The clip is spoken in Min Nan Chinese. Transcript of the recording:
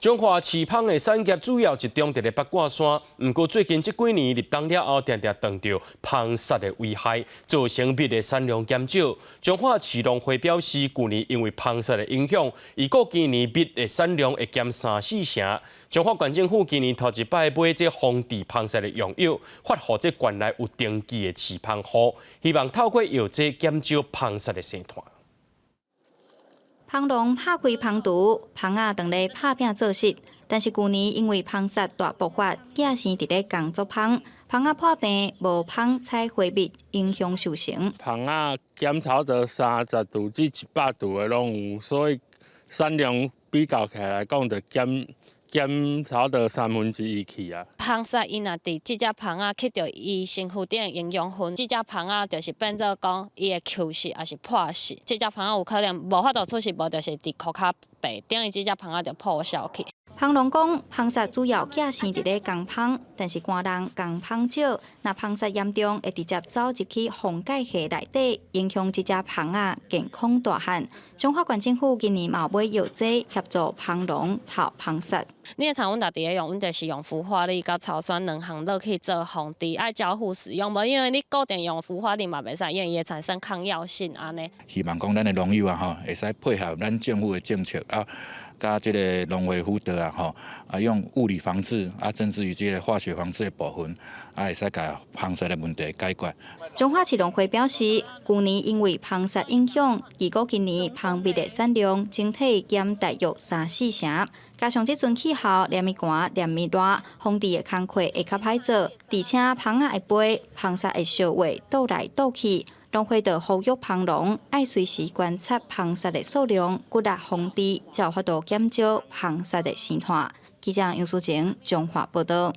彰化飼蜂的產業主要集中佇咧八卦山，毋過最近這幾年立冬了後，定定碰著蜂虱的危害，造成蜜的產量減少。彰化市農會表示，舊年因為蜂虱的影響，預估今年蜜的產量會減三四成。彰化縣政府今年頭一擺買這防治蜂虱的用藥，發予這縣內有登記的飼蜂戶，希望透過藥劑減少蜂虱的生態。蜂農拍開蜂櫥，蜂仔當咧拍拚做穡。但是舊年因為蜂虱大爆發，寄生佇咧工作蜂，蜂仔破病，無蜂採花蜜，影響收成。蜂仔減差不多30度至100度的攏有，所以產量比較起來講，就減差不多三分之一去啊。蜂虱伊若佇這隻蜂仔吸著伊身軀頂的營養分，這隻蜂仔就是變做講伊會抾死，抑是破死。這隻蜂仔有可能無法度出世，無就是佇殼較白，等於這隻蜂仔就破銷去。蜂農講，蜂虱主要寄生佇咧工蜂，但是寒冬工蜂少，若蜂虱嚴重，會直接走入去防蓋盒內底，影響這隻蜂仔健康大漢。彰化縣政府今年嘛有買藥劑協助蜂農鬥蜂虱。你會像阮家己咧用，阮就是用氟化鋰佮草酸兩項落去做防治，愛交互使用，無因為你固定用氟化鋰嘛袂使，因為伊會產生抗藥性按呢。希望講咱的農友啊吼，會使配合咱政府的政策啊，佮這個農會輔導啊吼，啊用物理防治啊，甚至於這個化學防治的部分，啊會使共蜂虱的問題解決。彰化市農會表示，舊年因為蜂虱影響，預估今年蜂蜜的產量整體減大約三四成。加上這陣氣候連日寒連日熱，防治的工課會較歹做，而且蜂仔會飛，蜂虱會相話倒來倒去。農會就呼籲蜂農愛隨時觀察蜂虱的數量，努力防治，才有法度減少蜂虱的生態。記者楊淑晴彰化報道。